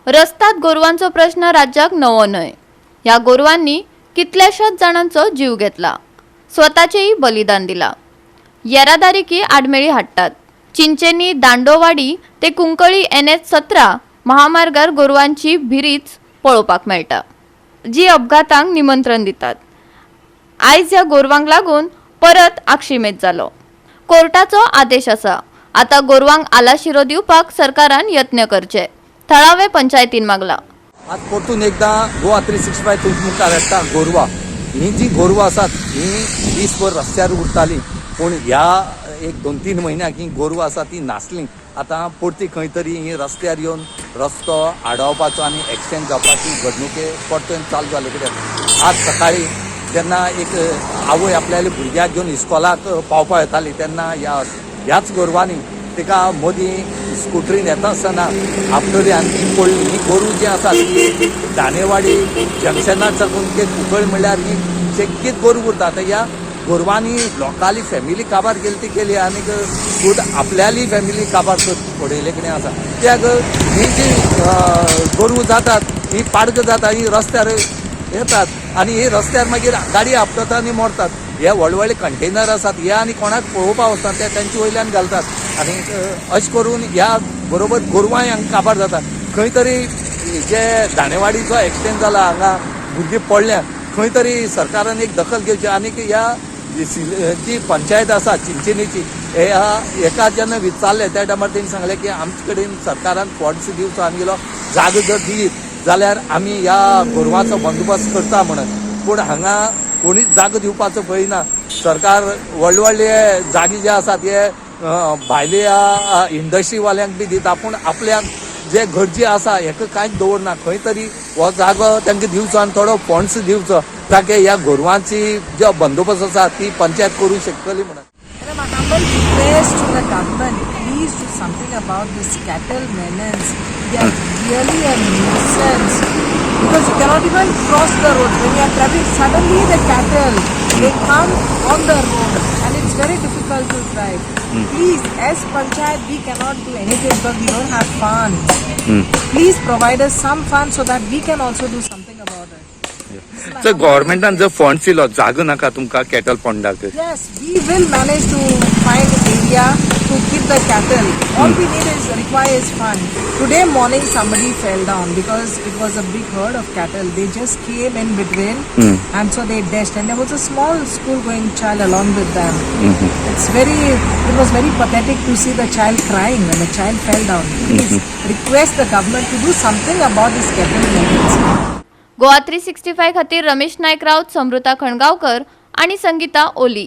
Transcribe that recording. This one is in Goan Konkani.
रस्ताद गोरवांचो प्रश्न राज्याक नवो न्हय. ह्या गोरवांनी कितल्याशाच जाणांचो जीव घेतला, स्वताचेय बलिदान दिला, येरादारीकी आडमेळी हाडटात. चिंचेनी दांडोवाडी ते कुंकळी NH 17 महामार्गार गोरवांची भिरीच पळोवपाक मेळटा, जी अपघातांक निमंत्रण दितात. आयज ह्या गोरवांक लागून परत आक्षिमेत जालो. कोर्टाचो आदेश आसा, आतां गोरवांक आलाशिरो दिवपाक सरकारान यत्न करचे, थळावे पंचायतीन मागला. आज परतून एकदां गोवा 365 तुमच्या मुखार हाडटा गोरवां. ही जी गोरवां आसात ही दीसभर रस्त्यार उरताली, पूण ह्या एक दोन तीन म्हयन्याक ही गोरवां आसा ती नासली. आतां परती खंय तरी ही रस्त्यार येवन रस्तो आडावपाचो आनी एक्सिडेंट जावपाची घडणुके परतून चालू जाले. कित्याक आज सकाळी जेन्ना एक आवय आपल्या भुरग्याक घेवन इस्कॉलाक पावपा येताली तेन्ना ह्याच गोरवांनी तिका मदीं स्कुटरीन येता आसतना आपटली आनी ती पडली. ही गोरू जी आसा ती दाणेवाडी जंक्शनार साकून ते कुंकळी म्हणल्यार ही शेक्कीत गोरू उरता. आतां ह्या गोरवांनी लोकांली फॅमिली काबार केली ती केली आनी खूद आपल्याली फॅमिली काबार पडयले कडेन आसा. कित्याक ही जी गोरवां जातात ही पाडकां जाता, ही रस्त्यार येतात आनी ही रस्त्यार मागीर गाडी आपटतात आनी मरतात. हे व्हडले व्हडले कंटेनर आसात हे आनी कोणाक पळोवपाक वचना, ते तांचे वयल्यान घालतात आनी अशें करून ह्या बरोबर गोरवांय हांगा काबार जाता. खंय तरी जे दाणेवाडीचो एक्सिडेंट जाला, हांगा भुरगीं पडल्या, खंय तरी सरकारान एक दखल घेवची. आनी ह्या जी पंचायत आसा चिंचेनीची, ह्या एका जेन्ना विचारलें त्या टायमार तेणी सांगलें की आमचे कडेन सरकारान फंड्स दिवचो आनी गेलो जागो जर दित जाल्यार आमी ह्या गोरवांचो बंदोबस्त करता म्हणून. पूण हांगा कोणीच जागो दिवपाचो पळयना. सरकार व्हडले व्हडले जागे जे आसात हे भायल्या इंडस्ट्रीवाल्यांक बी दिता, पूण आपल्याक जे गरजे आसा हेका कांयच दवरना. खंय तरी हो जागो तांकां दिवचो आनी थोडो फंड्स दिवचो ताकी ह्या गोरवांची जो बंदोबस्त आसा ती पंचायत करूंक शकतली म्हणून. And my humble request to the government, please do something about this cattle menace. They are really a nuisance because you cannot even cross the roads. When you are traveling, suddenly the cattle, they come on the road and it's very difficult to drive. Please, as panchayat, we cannot do anything because we don't have funds. Please provide us some funds so that we can also do something about it. This is my जर humble गव्हर्मेंटान जर फंड्स दिलो, जागो नाका तुमकां cattle पोंडाक? Yes, we will manage to find area to keep the cattle. All we need is requires fund. Today morning somebody fell down because it was a big herd of cattle. They just came in between and so they dashed, and there was a small school going child along with them. It was very pathetic to see the child crying when the child fell down. Please request the government to do something about this cattle menace. Goa 365 खातीर रमेश नायक राऊत, समृता खणगावकर आणि संगीता ओली.